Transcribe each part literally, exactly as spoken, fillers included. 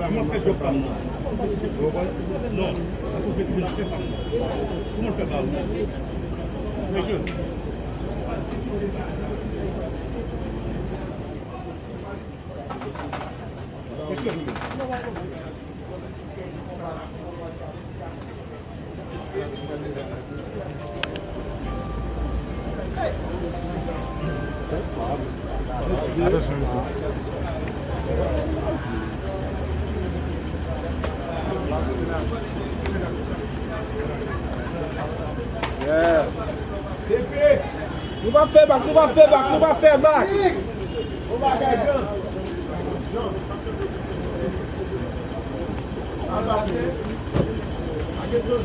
Si mwen fè djòb pa m nan. Non, si w fè djòb pa m nan, kòman l fè ba ou? Mesye. Mesye. Nou pa fè bak, nou pa fè bak, nou pa fè bak. Bon bagay, Jean. Jean. Avanse. Ake John.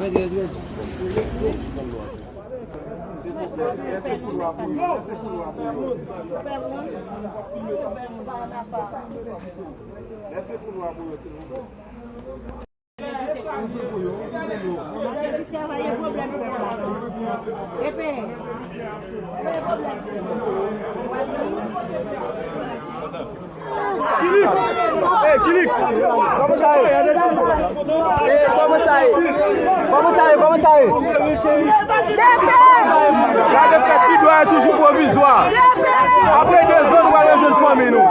Red, red, red. Kilik! Ey, Kilik! Kòman sa ye? Ey, kòman sa ye? Kòman sa ye? Kòman sa ye? Gade fèt ti dwa toujou pwovizwa. Apre de zòn, nou pral rejwenn fanmi nou.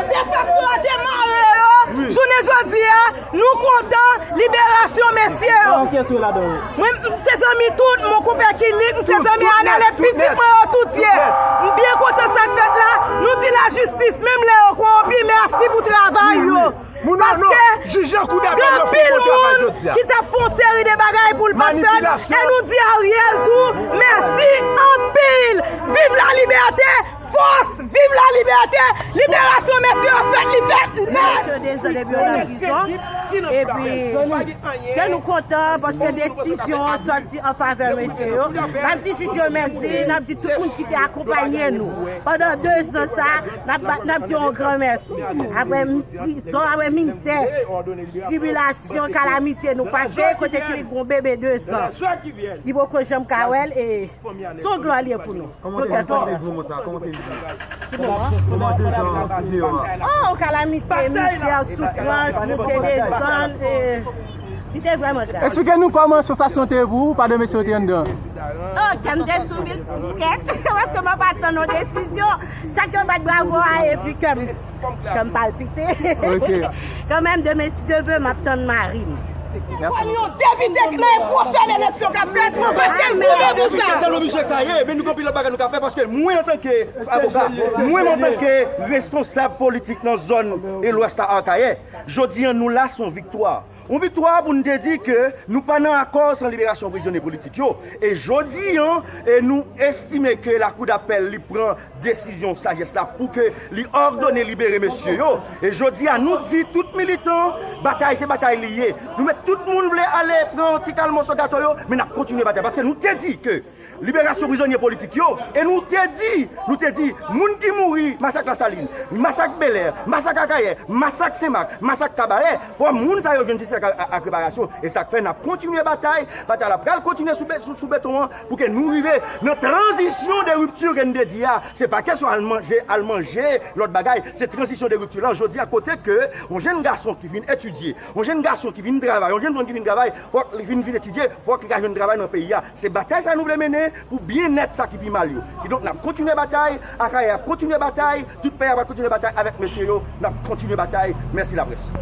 Defakto a demare yo. Jounen jodi a, nou kontan liberasyon mesye yo. Mwen, m se zanmi tout, mon konpè Kilik, m se zanmi Anèl, e pitit mwen yo tout ye. M byen kontan sa k fèt la. Nou di lajistis, menm lè yo kowonpi, mèsi pou travay yo. Paske gen anpil moun ki t ap fè yon seri de bagay pou l pa t fèt, e nou di Ariel tou, mèsi anpil. Viv la libète! Fòs! Viv la libète! Liberasyon mesye yo fèt, li fèt nèt! Mesye de zòn epi yo nan prizon. Epi, ke nou kontan paske desizyon an sòti an favè mesye yo. N ap di jij yo mèsi, n ap di tout moun ki te akonpanye nou pandan de zan sa, n ap, n ap di yon gran mèsi. Apre prizon, apre mizè, tribilasyon, kalamite nou pase, kote ki li gon bebe de zan. Li poko janm ka wè l, e se yon glwa li ye pou nou. Kòman te viv moman sa? Kòman te viv? Ki moman? Moman de zan sou deyò a. Oh, kalamite, mizè, soufrans, moute desann, e, li te vrèman grav. Eksplike nou kòman sansasyon te ye pou ou pandan mesye yo te anndan an. Oh, kè m te sou mil sou sèt, paske mwen pa t tann yon desizyon. Chak yo bat bravo a, epi kè m Kè m palpite. Ok. Kanmenm, demen, si Dye ve, m ap tann mari m. Pran yon depite nan pwochèn eleksyon k ap fèt, paske l goumen pou sa. Sa nou bezwen Kayè, men nou gen anpil lòt bagay nou ka fè, paske mwen, antanke avoka, mwen, antanke responsab politik nan zòn e lwès la Akayè, jodi a, nou la, se yon viktwa. Yon viktwa pou n te di ke nou pa nan akò san liberasyon prizonye politik yo. E jodi a, e nou estime ke Lakou dapèl li pran desizyon sajès la pou ke li òdone libere mesye yo. E jodi a, nou di tout militan, batay se batay li ye. Nou mèt tout moun vle ale pran yon ti kal moso gato yo, men n ap kontinye batay. Paske nou te di ke liberasyon prizonye politik yo, e nou te di, nou te di, moun ki mouri, masak Lasalin, masak Bèlè, masak Akayè, masak Senmak, masak Kabarè, fò moun sa yo jwenn jistis. ak, ak, ak reparasyon. E sa k fè n ap kontinye batay. Batay la pral kontinye sou, be- sou, sou beton an pou ke nou rive nan tranzisyon de ripti ke n te di a. Se pa kesyon al manje, al manje lòt bagay. Se tranzisyon de ripti la. Jodi a, kote ke yon jenn gason ki vin etidye, yon jenn gason ki vin travay, yon jenn fanm ki vin travay, fòk li vin, vin etidye, fòk li ka jwenn travay nan peyi a. Se batay sa nou vle mennen pou byennèt sa ki pi mal yo. Kidonk, n ap kontinye batay, Akayè ap kontinye batay, tout peyi a va kontinye batay avèk mesye yo, n ap kontinye batay. Mèsi laprès.